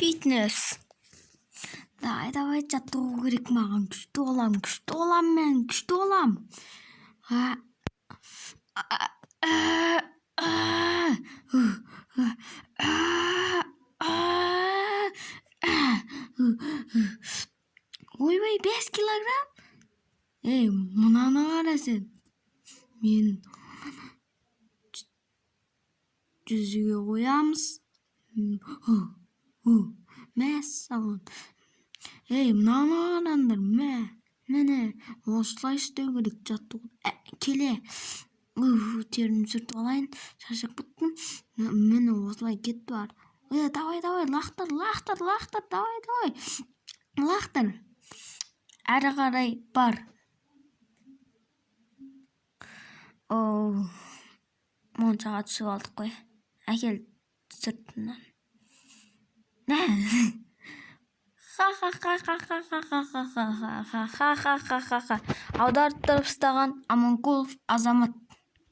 Фитнес. Давай, давай, жаттығу керек маған. Күшті болам, күшті болам мен, күшті болам. А, а, а, а, у, а, а, а, у, у. Ойбай, 5 килограмм? Ей, мынаны қара сен. Мен 100-ге қоямыз. Мәссаған. Ей, мынаны қараңдар, мә. Міне, осылай істеу керек жаттығу. Келе. Терімді сүртіп алайын. Шаршап кеттім. Міне, осылай кетті бар. Давай, давай, лақтыр, лақтыр, лақтыр, давай, давай. Лақтыр. Әрі қарай бар. Оу, моншаға түсіп алдық қой. Әкел сыртынан. Ха-ха-ха-ха-ха-ха-ха-ха-ха-ха-ха-ха-ха. Аударып тұрып ұстаған Аманкулов Азамат.